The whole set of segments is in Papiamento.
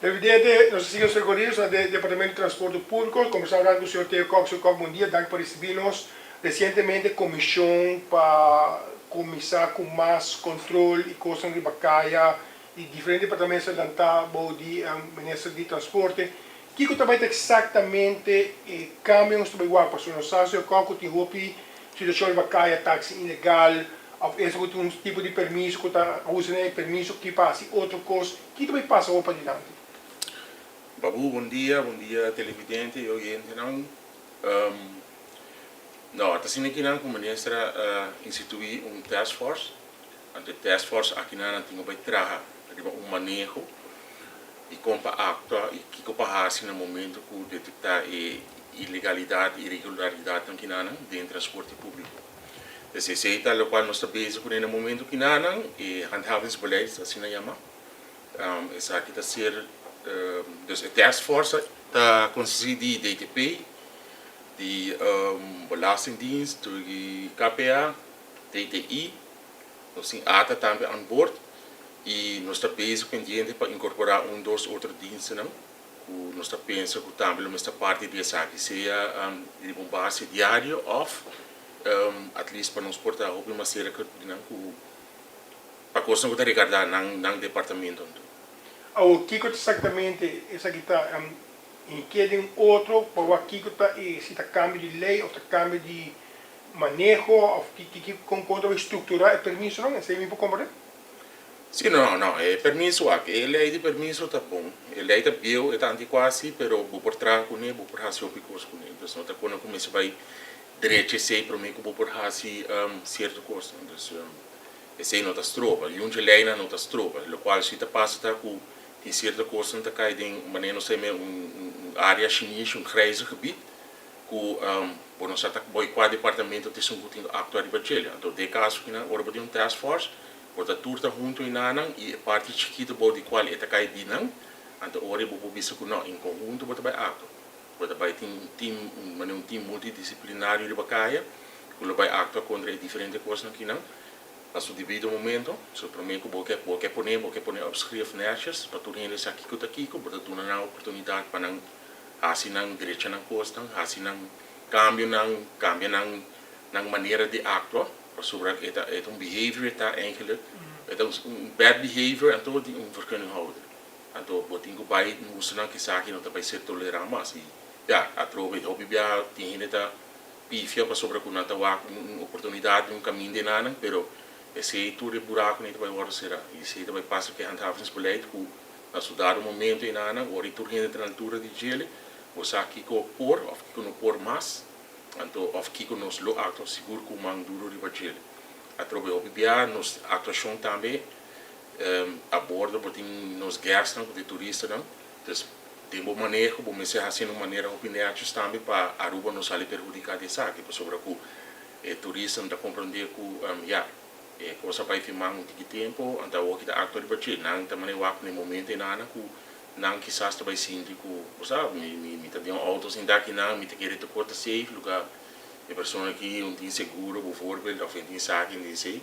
Televidente, nos ta sigui nos rekorido na de Departamento di Transporte Públiko. Kombersá un ratu ku señor Theo Kok. Señor Kok, bon dia. Danki pa risibí nos. Resientemente komishon pa kuminsá ku mas kontrol i kosnan riba kaya di diferente departamento a lantá bou di Minister di Transporte. Kiko ta bai ta eksaktamente e kambio nos ta bai wak? Pasobra nos sa, señor Kok, ku tin hopi situashon riba kaya, taksi ilegal òf esnan ku tin un tipo di permiso ku ta usa nan e permiso ki pa hasi otro kos. Ki ta bai pasa awor padilanti? Babu, bon dia, bon dia televidente y oyentenan. No, ta asina kinan cu minister a institui un task force. Anto e task force akinan nan tin cu bai traha riba un maneho di con pa actua y kico pa haci na momento cu detecta e ilegalidad, irregularidadnan kinanan den transporte publico. Entonces esey ta locual nos ta bezig cune na momento kinanan, e handhavingsbeleid asina yama. Esaki ta ser, dus e task force ta consisti di DTP, di Belastingdienst, di KPA, DTI, nos tin ata tambe aan boord y nos ta bezig pendiente pa incorpora un dos otro dienstennan cu nos ta pensa cu tambe lo mester parti di esaki, sea riba un base diario of at least pa nos por ta hopi mas cerca di nan cu pa cosnan cu ta regarda nan nan departamento anto. Awor kico ta exactamente esaki ta? In ke den otro pa wak kico ta e si ta cambio di ley of ta cambio di maneho of ki ki con con ta bay structura e permisonan? Esey mi por comprende? Si no no e permiso wak e ley di permiso ta bon e ley ta bieu e ta anticua si pero bo por traha cune bo por haci hopi cos cune entonces no ta con a cuminsa bay drecha esey prome cu bo por haci cierto cosnan entonces Esei no ta stroba, y un dje leynan no ta stroba. Locual si ta pasa ta cu tin cierto cosnan ta cay den, manera nos ta yama un area shinishi, un grijze gebied, cu bo no sa ta boy cua departamento ta esun cu tin cu actua riba djele. Anto den e caso kinan ora bo tin un task force, bo ta tur ta hunto enanan y e parti chikito bou di cual e ta cay di nan, anto ora bo por bisa cu no, en conhunto bo ta bay actua. Bo ta bay tin un team, manera un team multidisciplinario riba caya cu lo bay actua contra e diferente cosnan kinan na su debido momento. So prome cu bo ke bo ke pone, bo ke pone op schrift netjes pa tur hende sa kico ta kico. Bo ta duna nan oportunidad pa nan haci nan drecha nan cosnan, haci nan cambionan, cambia nan nan manera di actua pasobra e ta e ta un behavior e ta eigenlijk e ta un bad behavior anto di un vergunninghouder. Anto bo tin ku bai mustra nan ku esaki no ta bai ser tolerá mas. I ya, atrobe hopi biaha tin hende ta pifia pasobra ku nan ta wak un oportunidat di un kaminda e nanan, pero esei tur e burakunan ta bai wòrdu será. I esei ta bai pasa ku e handhavingsbeleid ku na su dado momento e nanan, ora i tur hende ta na altura di djele, bo sa kiko por òf kiko no por mas, anto òf kiko nos lo aktua sigur ku man duru riba djele. Atrobe hopi biaha nos aktuashon tambe A bordo bo tin nos guestnan ku ta e turistanan. Entonces den bo maneho bo mester hasi na un manera hopi nètjes tambe pa Aruba no sali perhudiká di esaki. Pasobra ku e turistanan ta komprondé ku ya, e kos a bai firmá un tiki tempu, anto awor ki ta aktua riba dje. Nan ta manera wak na e momento einana ku nan kisas ta bai sinti ku, bo sa, mi mi ta den un outo sintá akinan, mi ta kere tur kos ta safe, luga e persona aki no tin seguro bovoorbeeld òf e tin esaki, e tin esei.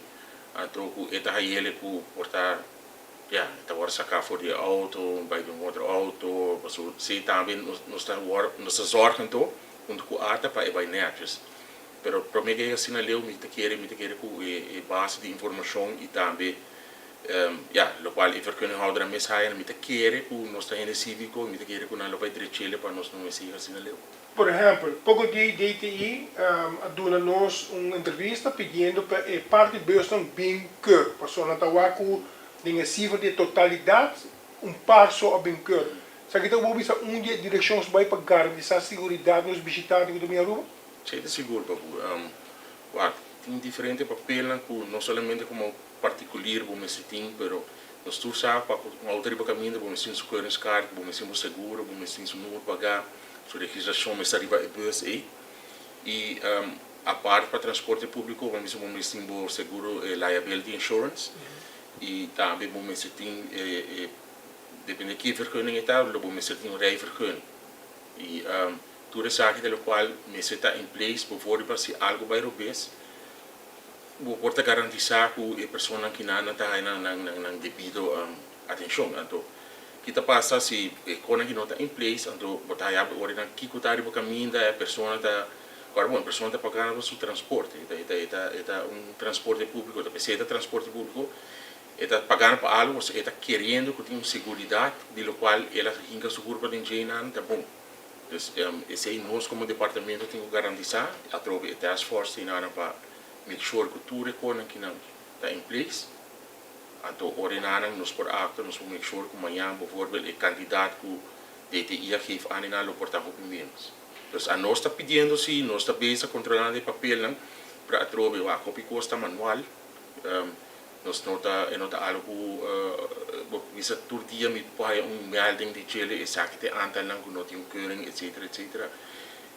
Anto ku e ta hayele ku por ta ya e ta wòrdu saká for di e outo bai den un otro outo pasobra esei tambe nos ta wòrdu nos ta zòrg anto huntu ku ata pa e bai nètjes pero promé ke asina leu mi ta kere mi ta kere ku e base di informashon i tambe ya lokual e vergunninghoudernan mes haya mi ta kere ku nos ta hende síviko mi ta kere ku nan lo bai drechele pa nos no mester asina leu. Por ehèmpel, poko di DTI a duna nos un entrevista pidiendo pa e parti busnan bin keur, pasobra nan ta wak ku den e sifra di e totalidat un par so a bin keur. Esaki ta bo bisa un di e direkshon bai pa garantisá siguridat di nos bishitante ku ta bin Aruba? Esei ta sigur, Babu. Wak, tin diferente papelnan ku no solamente komo partikulier bo mester tin, pero nos tur sa pa ku un outo riba kaminda bo mester tin su keuringskaart, bo mester tin bo seguro, bo mester tin su numero pagá. Su registrashon mester riba e bus ei. I apart pa transporte públiko bo mester bo mester tin bo seguro e liability insurance i tambe bo mester tin e depende ki vergunning e ta lo bo mester tin un rijvergunning. I tur esaki ta lokual mester ta in place before pa si algu bai robes bo por ta garantisá ku e personanan kinan nan ta haña nan nan debido atenshon. Anto. Ki ta pasa si e kosnan aki no ta in place, anto bo ta haya ora nan kiko ta riba kaminda, e persona ta, ora bon, e persona ta pagando pa su transporte, e ta, e ta, e ta, e ta un transporte públiko, ta p'esei e ta transporte públiko, e ta pagando pa algu, pasobra e ta keriendo ku tin un seguridat di lokual el a hinka su kurpa den dje nan ta bon. Dus esei nos komo departamento tin ku garantisá, atrobe e task force tin nan pa make sure ku tur e kosnan kinan ta in place. Anto ora e nanan nos por actua, nos por make sure cu mañan bijvoorbeeld e cantidad cu DTI a geef aan e nan lo por ta hopi menos. Dus anos ta pidiendo si, nos ta bezig controlando e papelnan, pero atrobe wak hopi cos ta manual, nos no ta, e no ta algo cu bo por bisa tur dia mi por haya un melding di djele esaki ta e aantalnan cu no tin un keuring etcetera etcetera.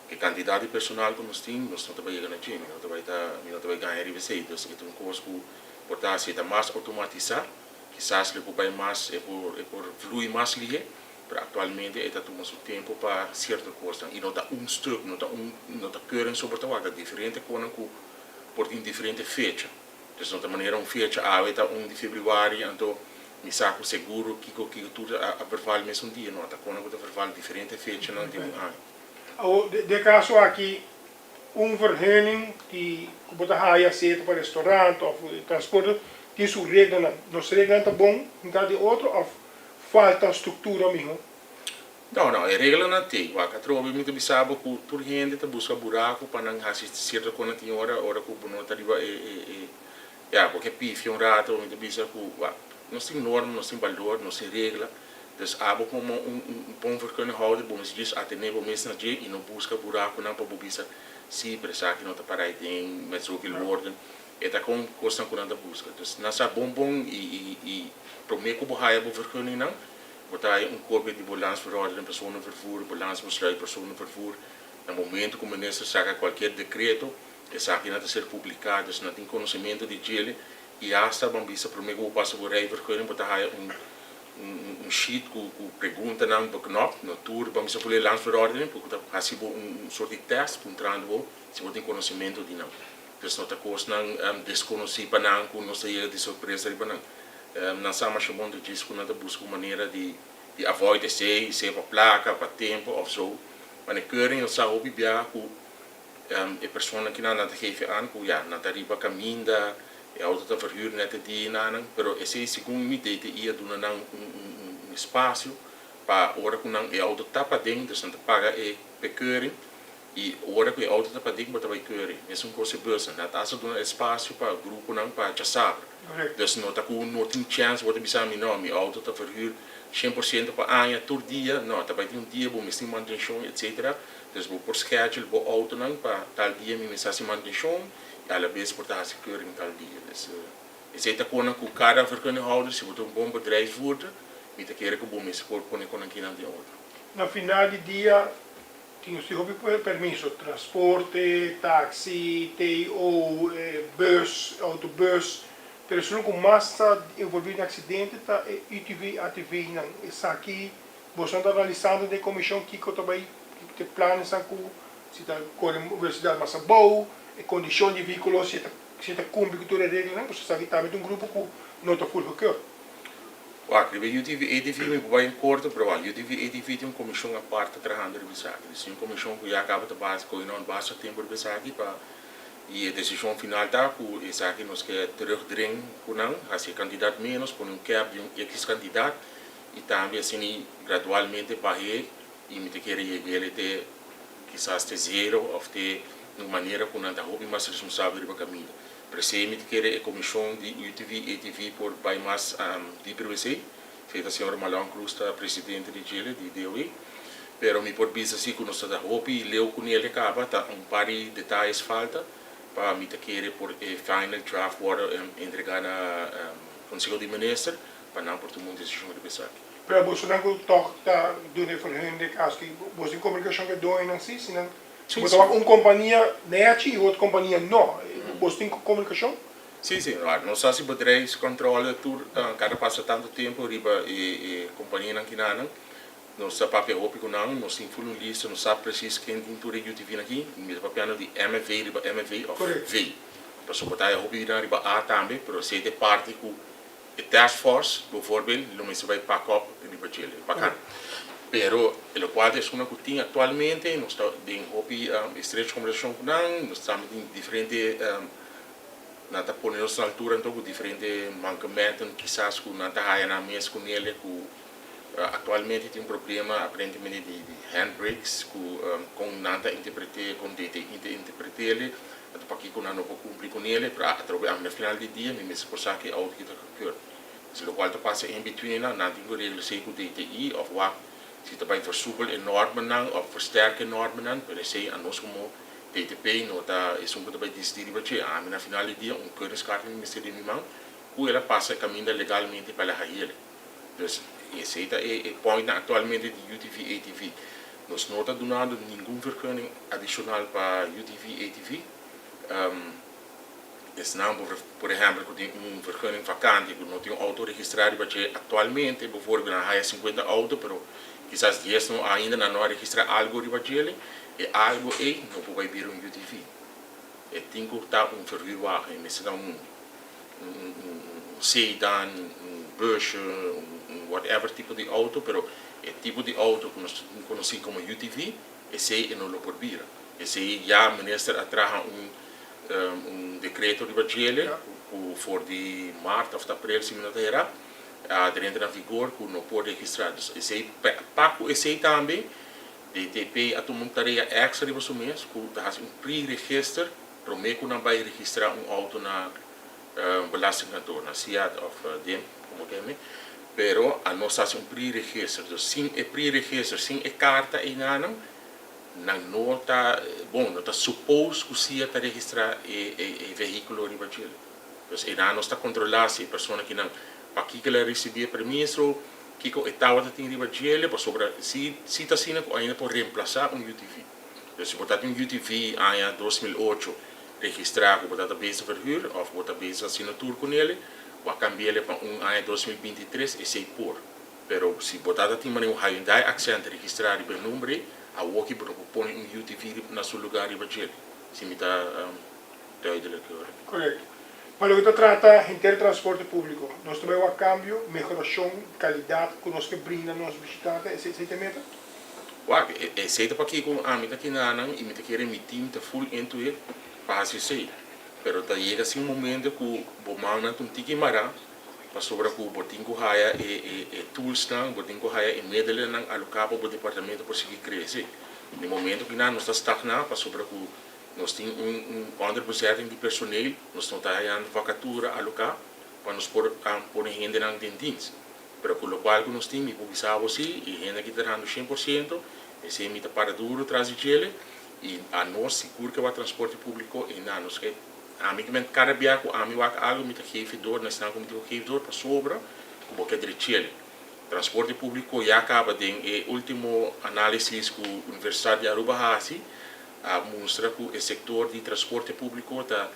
E cantidad di personal cu nos tin, nos no ta bay yega na dje, mi no ta bay ta, mi no ta bay gaña riba esey, dus e ta un cos cu Por ta si e ta mas outomatisá, kisas lo por bai mas, e por e por vlui mas lihé, pero aktualmente e ta tuma su tempu pa sierto kosnan i no ta un stuk, no ta un no ta keuring so por ta wak, ta diferente konan ku por tin diferente fecha. Dus no ta manera un fecha awe ta un di febrüari anto mi sa ku seguro kiko kiko tur a a verval mesun dia, no, ta konan ku ta verval diferente fechanan den un aña. Awor, den e kaso aki Un vergunning di ku bo ta haya sea ta pa restaurant òf transporte tin su reglanan. Nos reglanan ta bon hinká den otro òf falta struktura mihó? No, no, e reglanan tin. Wak, atrobe mi ta bisa bo ku tur hende ta buska buraku pa nan hasi sierto kos nan tin ora, ora ku bo no ta riba e, e, e, ya, bo ke pifia un rato, mi ta bisa ku, wak, nos tin norma, nos tin balor, nos tin regla. Dus abo komo un un bon vergunninghouder bo mester djis atené bo mes na dje i no buska burakunan pa bo bisa sí pero esaki no ta para ei den met zoveel woorden. E ta kon kosnan ku nan ta buska. Dus nan sa bon bon i i i promé ku bo haya bo vergunningnan bo ta haya un kopia di bo landsverordening personenvervoer, bo landsbesluit personenvervoer. Na momento ku minister saka kualkier dekreto esakinan ta ser publiká dus nan tin konosementu di djele i asta bo a bisa promé ku bo pasa bo rijvergunning bo ta haya un un sheet ku ku preguntanan beknop, no tur bo a bisa por lei landsverordening por ku ta hasi bo un sort di test puntrando bo si bo tin konosementu di nan. Dus no ta kosnan deskonosí pa nan ku nos ta yega di sorpresa riba nan. Nan sa masha bon djis ku nan ta buska un manera di di avoid esei, sea pa plaka, pa tempu òf so. Ma na e keuring nos sa hopi bia ku E persona kinan nan ta geef aan ku ya nan ta riba kaminda, e outo ta verhuur net e dianan, pero esei segun mi DTI a duna nan un un espasio pa ora ku nan e outo ta paden, dus nan ta paga e bekeuring i ora ku e outo ta paden bo ta bai keuring. Mesun kos e busnan, nan ta hasta duna espasio pa gruponan pa djasabra. Dus no ta ku no tin chèns bo ta bisa mi no, mi outo ta verhuur 100% pa aña tur dia, no, ta bai tin un dia bo mester mantenshon etcetera. Dus bo por schedule bo autonan pa tal dia mi mester haci mantencion y alabes por ta haci keuring tal dia. Dus esey ta konan cu cada vergunninghouder, si bo ta un bon bedrijfsvoerder, mi ta kere cu bo mester por pone konan kinan den otro. Na final di dia tin usted hopi permiso, transporte, taxi, TO, bus, autobus, pero esun cu mas ta envolvi den accidente ta e UTV, ATV nan. Esaki Boso ta analisando den komishon kiko ta bai te planesnan ku si ta kore velosidat mas abou, e kondishon di e vehíkulo si e ta si e ta kumpli ku tur e reglanan, pasobra esaki tambe ta un grupo ku no ta ful gekeur. Wak, riba UTV ATV mi por bai en korto, pero wak, UTV ATV tin un komishon apart ta trahando riba esaki. Dus tin un komishon ku ya kaba ta basa kohe nan basta tempu riba esaki pa i e desishon final ta ku esaki nos ke terugdring ku nan, hasi e kantidat ménos, pone un kèp di un ekis kantidat. I tambe asina gradualmente bah'é i mi ta kere yeg'é te kisas te zero òf te un manera ku nan ta hopi mas responsabel riba kaminda. Pero esei mi ta kere e komishon di UTV, ATV por bai mas dieper ku esei. Esei ta señor Malon Cruz ta presidente di djele, di DOE. Pero mi por bisa si ku nos ta ta hopi leu ku nel e kaba, ta un par di detayes falta pa mi ta kere por e final draft wòrdu entregá na Konseho di Minister. Pa nan por tuma un desishon riba esaki. Pero bosonan ku tòg ta duna e vergunning den kaso ki bo tin komunikashon ku e doñonan si, si nan bo ta wak un kompania nechi i otro kompania no, boso tin komunikashon? Si, si, nos hasi bedrijfscontrole tur kada pasa tantu tempu riba e kompanianan kinanan, nos ta papia hopi ku nan, nos tin ful un lista, nos sa presis ken tin tur e UTVnan aki, mi ta papiando di MV riba MV òf V, pasobra bo ta haya hopi di nan riba A tambe, pero esei ta e parti ku. E task force, bijvoorbeeld, lo mester bai pak op riba djele, bakan. Pero e lokual ta esun ku tin aktualmente, nos ta den hopi estrecho kombersashon ku nan, nos tambe tin diferente, nan ta pone nos na altura anto ku diferente mankementen kisas ku nan ta haya nan mes ku nele ku aktualmente tin un problema aparentemente di handbrakes ku kon nan ta interpret'é, kon DTI ta interpret'é. Anto pakiko nan no por kumpli ku nele? Pero atrobe ami na final di dia mi mester por sa ki auto ki ta gekeurd. Si lokual ta pasa in between nan, nan tin ku regla esei ku DTI of wak si ta bai versoepel e normennan of versterk e normennan, pero esei anos komo DTP no ta esun ku ta bai disidí riba dje. Ami na final di dia un keuringskaart mi mester den mi man ku el a pasa e kaminda legalmente pa el a hañ'el. Dus esei ta e pointnan aktualmente di UTV ATV. Nos no ta dunando ningun vergunning adishonal pa UTV ATV. Esnan por ehèmpel ku tin un vergunning vakante ku no tin un outo registrá riba dje aktualmente, bivoorbeeld nan haya sinkuenta outo pero kisas dies no ainda nan no a registrá algu riba djele, e algu ei no por bai bira un UTV. E tin ku ta un verhuurwagen, e mester ta un un sedan, un busje, un whatever tipo di auto, pero e tipo di auto ku nos konosí komo UTV, esei e no lo por bira. Esei ya minister a traha un un dekreto riba djele ku for di mart òf aprel si mi no ta erá a drenta na vigor ku no por registrá. Dus esei pa ku esei tambe DTP a tuma un tarea èkstra riba su mes ku ta hasi un pre-register Promé ku nan bai registrá un outo na belastingkantoor, na SIAD òf DIM, komo ke mi, pero anos hasi un pre-register. Dus sin e pre-register, sin e karta einanan, nan no ta, bon, no ta suppose ku SIAD ta registrá e e vehíkulo riba djel. Dus einan nos ta kontrolá si e persona kinan pakiko el a risibí e permiso, kiko e tabata tin riba djel, pasobra si si ta asina ku ainda por remplasá un UTV. Dus si bo ta tin un UTV aña 2008 registrá ku bo ta ta bezig verhuur òf bo ta bezig hasiendo tur ku nele, bo a kambi'é pa un aña 2023, esei por. Pero si bo ta ta tin manera un Hyundai Accent registrá riba e number ei, awoki bo no por pone un UTV na su lugá riba djel, si mi ta duidelijk hoor. Korekto. Pa loke ta trata henter transporte públiko, nos ta bai wak kambio, mehorashon di kalidat ku nos ke brinda nos bishitante, esei ta e meta? Wak, esei ta pakiko ami ta kinanan i mi ta kere mi team ta full into it pa hasi esei. Pero ta yega sin un momento ku bo mannan ta un tiki mará pasobra ku bo tin ku haya e e e toolsnan, bo tin ku haya e medelennan aloká pa bo departamento por sigui krese. Den momento kinan nos ta stagná pasobra ku nos tin un un onderbezetting di personeel, nos no ta hayando vakatura aloká pa nos por pone hendenan den dienst. Pero ku lokual ku nos tin mi por bisa bo si e hende aki ta trahando 100%, esei mi ta para duro tras di djele i anos sigur ke wak transporte públiko i na nos ke ami ke men kada bia ku ami wak algu mi ta geef e dor na esnan ku mi tin ku geef dor pasobra ku bo ke drechele. Transporte públiko ya kaba den e último análisis ku Universitat di Aruba hasi a mustra ku e sektor di transporte públiko ta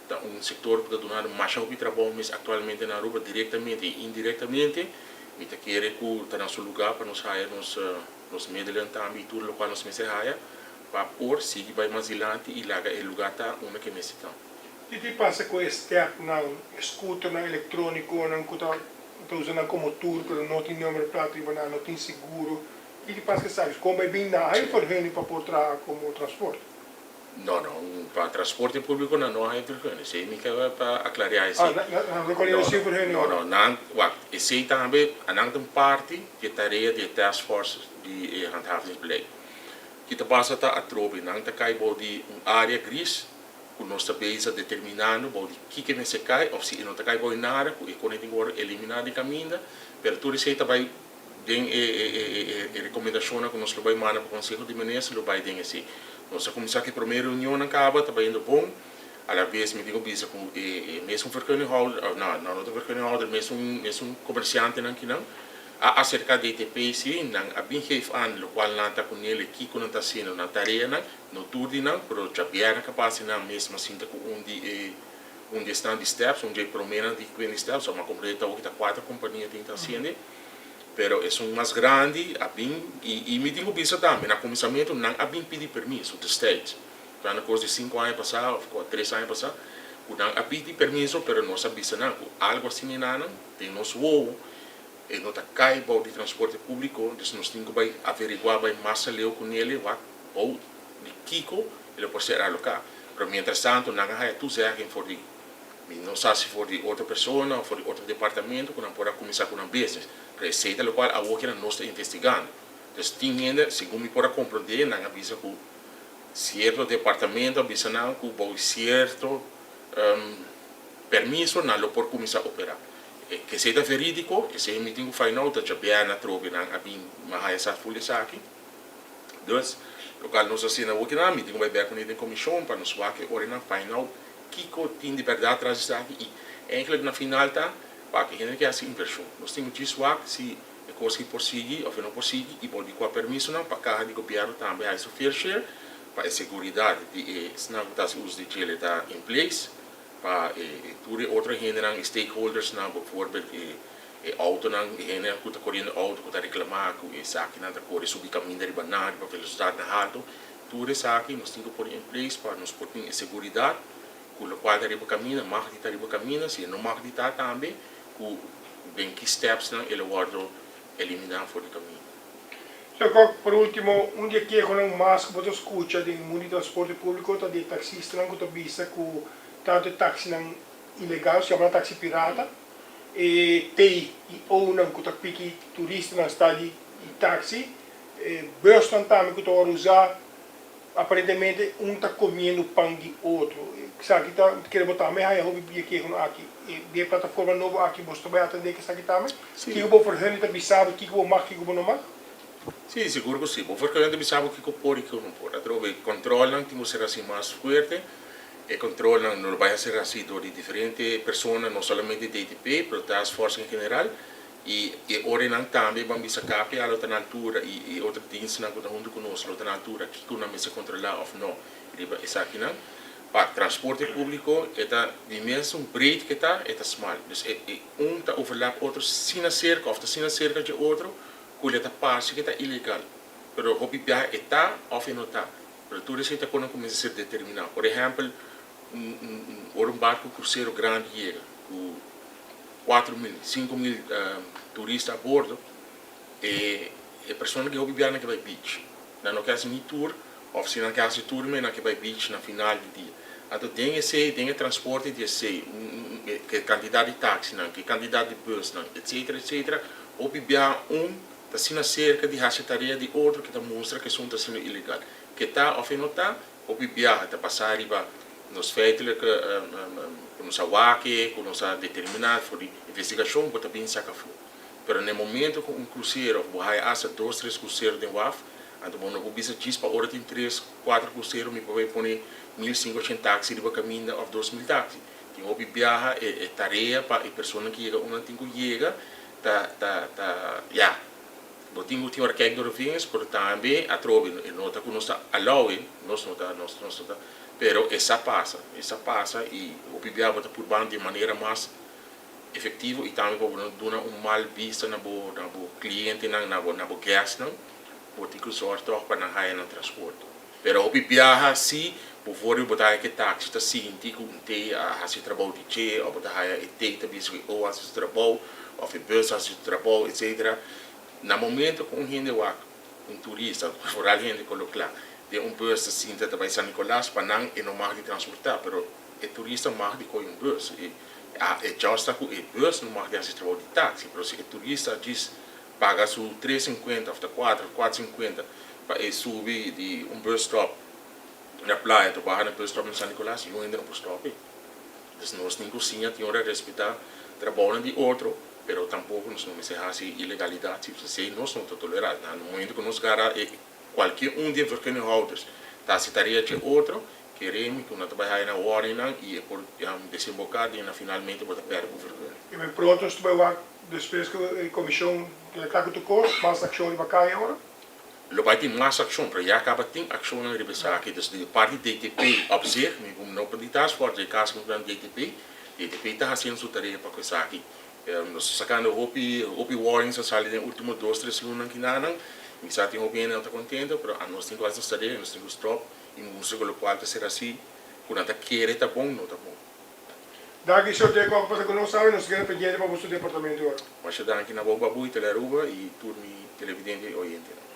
Ta un sector cu ta dunando masha hopi trabou mes actualmente na Aruba, directamente y indirectamente. Mi ta kere cu ta na su lugar pa nos haya nos nos medelen tambe y tur locual nos mester haya pa por sigui bay mas dilanti y laga e lugar ta unda ke mester ta. Ki tin pasa cu e stepnan, e scooternan electroniconan cu ta ta usa nan como tour pero no tin number plaat riba nan, no tin seguro? Ki tin pasa cu esaki? Con bay bin nan hay vergunning pa por traha como transport? No, no, pa transporte públiko nan no hay vergunning. Esei mi ke pa aklariá esei. Ah, nan no kore sin vergunning No, no, nan, wak, esei tambe, anan ta un parti di e tarea di e task force di e handhavingsbeleid. Ki ta pasa ta atrobe nan ta kai bou di un área gris ku nos ta bezig determinando bou di kiko e mester kai òf si e no ta kai bou di nada ku e kone tin ku wòrdu eliminá di kaminda, pero tur esei ta bai Den e e rekomendashonnan ku nos lo bai manda pa Konseho di Minister lo bai den esei. Nos a kuminsá ku e promé reunionnan kaba, ta bayendo bon. Alabes mi tin ku bisa ku e e mesun vergunninghouder, no, no no ta vergunninghouder, mesun mesun komersiantenan kinan a aserká DTP si nan a bin geef aan lokual nan ta ku nele kiko nan ta hasiendo nan tareanan, no tur di nan, pero djabièrnè kapas di nan mes mas sinta ku un di e un di esnan di steps, un di e proménan di kuende steps, so mi a komprendé ta awor ki ta kuater kompania tin ta hasiende. Pero esun mas grandi a bin y y mi tin cu bisa tambe na cuminsamentu nan a bin pidi permiso destijds. Plan a cos di cinco aña pasa of cua tres aña pasa. Ku nan a pidi permiso, pero nos a bisa nan ku algu asina nan den nos wowo e no ta kai bou di transporte públiko, dus nos tin ku bai averiguá, bai mas aleu ku nele wak bou di kiko e lo por ser aloká. Pero mientras tanto nan a haya toezegging for di, mi no sa si for di otro persona òf for di otro departamento ku nan por a kuminsá ku nan business. Pero esei ta lokual awor ku nos ta investigando. Dus tin hende, segun mi por a komprondé, nan a bisa ku sierto departamento a bisa nan ku bou sierto permiso nan lo por kuminsá operá. Ke esei ta verídiko, esei mi tin ku find out, ta djabièrnè atrobe nan a bin mi a haya sa ful esaki. Dus, lokal nos a hasi na woki nan, mi tin ku bai bèk kuné den komishon pa nos wak e ora nan find out kiko tin di bèrdat tras di esaki i eigenlijk na final ta pa ke hende ke hasi invershon. Nos tin ku djis wak si e kos ki por sigui òf e no por sigui i por di kua permisonan pa kaha di gobièrnu tambe hasi su fair share pa e seguridat di e esnan ku ta hasi uso di djele ta in place pa e tur e otro hendenan e stakeholdersnan bijvoorbeeld e e outonan e hendenan ku ta koriendo outo ku ta reklamá ku esakinan ta kore subi kaminda riba nan riba velosidatnan haltu. Tur esaki nos tin ku pone in place pa nos por tin e seguridat ku lokual ta riba kaminda mag di ta riba kaminda si e no mag di ta tambe ku den ki stepsnan e lo wòrdu eliminá for di kaminda. Señor Kok, por último, un di e kehonan mas ku bo ta skucha den mundu di transporte públiko ta di e taksistanan ku ta bisa ku tantu e taksinan ilegal, su yama nan taksi pirata, e T i O'nan ku ta piki turistanan sta di taksi, e busnan tambe ku ta wòrdu usá, aparentemente un ta komiendo pan di otro. Esaki ta kere bo tambe haya hopi di e kehonan aki. E plataforma nobo aki boso ta bai atendé ku esaki tambe? Kiko bo vergunning ta bisa bo kiko bo mag kiko bo no mag? Sí, sigur ku sí. Bo vergunning ta bisa bo kiko por i kiko no por. Atrobe kòntròlnan tin ku ser hasi mas fuerte. E kòntròlnan no lo bai a ser hasi dor di diferente persona, no solamente DTP, pero Task Force en general. I e orenan tambe ban bisa KPA lo ta na altura i e otro dienstnan ku ta huntu ku nos lo ta na altura kiko nan mester kontrolá òf no riba esakinan. Pa transporte públiko e ta di mesun breed ku e ta, e ta smal. Dus e e un ta overlap otro asina serka òf ta asina serka dje otro ku lo ta parse ku e ta ilegal. Pero hopi biaha e ta òf e no ta. Pero tur esei ta kono ku mester ser determiná. Por ehèmpel un un un ora un barku krusero grandi yega ku 4000, 5000 turista a bordo, e e persona ke hopi biaha nan ke bai beach. Nan no ke hasi ni tour of si nan ke hasi tour me nan ke bai beach na final di dia. Anto den esei, den e transporte di esei, ke kantidat di taxinan, ke kantidat di busnan, etcetera, etcetera, hopi biaha un ta asina serka di hasi tarea di otro ke ta mustra ke esun ta hasiendo ilegal. Ke ta of e no ta, Hopi biaha ta pasá riba nos feitelijke ku nos a wak e, ku nos a determiná for di investigashon bo ta bin saka afó. Pero na e momento ku un krusero òf bo haya asta dos tres krusero den waf, anto bo no por bisa djis pa ora tin tres kuater krusero mi por bai pone 1500 taksi riba kaminda òf 2000 taksi. Tin hopi biaha e tarea pa e personanan ku yega unda nan tin ku yega ta ta ta ya. Bo tin ku tin ora kijk door de vingers, pero tambe atrobe e no ta ku nos ta allow e, nos no ta, nos nos no ta, pero e sa pasa, e sa pasa i hopi bia bo ta purba di manera mas efectivo i tambe pa bo no duna un mal bista na bo na bo clientenan, na bo na bo guestnan, bo tin ku zorg tog pa nan haya nan transporte. Pero hopi biaha si bijvoorbeeld bo ta haya ke taxi ta sinti ku un T a hasi trabou di dje of bo ta haya e T ta bisa ku e O a hasi su trabou of e bus a hasi su trabou etcetera. Na momento ku un hende wak un turista vooral hende ku lo kla den un bus ta sinta ta bai San Nicolas pa nan e no mag di transporta pero e turista mag di koy un bus e e just ta ku e bus no mag di hasi trabou di taxi pero si e turista djis paga su tres sinkuenta of ta kuater of kuater sinkuenta pa e subi di un bus stop na playa to baha na bus stop na San Nicolas yu hende no por stop ei. Dus nos tin ku siña tin ora respetá trabounan di otro pero tampoko nos no mester hasi ilegalidat si esei nos no ta tolerá. Na momento ku nos gara e kualke un di e vergunninghouders ta hasi tarea dje otro keremi ku nan ta bai haya nan warningnan i e por desemboká den na finalmente bo ta pèrdè bo vergunning. I men pronto nos ta bai wak Despues ku e komishon keda kla ku tur kos, mas akshon riba kaya ora? Lo bai tin mas akshon, pero ya kaba tin akshonnan riba esaki. Dus di parti DTP op zich, mi no por di task force, den e kaso mi por DTP, DTP ta hasiendo su tarea pa ku esaki. Nos ta sakando hopi, hopi warnings a sali den ultimo dos, tres lunanan kinanan. Mi sa tin hopi hende no ta kontento, pero anos tin ku hasi nos tarea, nos tin ku stòp i mustra ku lokual ta ser hasi, ku nan ta kere ta bon, no ta bon. Danki, señor Theo Kock, pa ta ku nos awe. Nos keda pendiente pa boso departamento ora. Masha danki na bo, Babu, i Telearuba i tur mi televidente i oyentenan.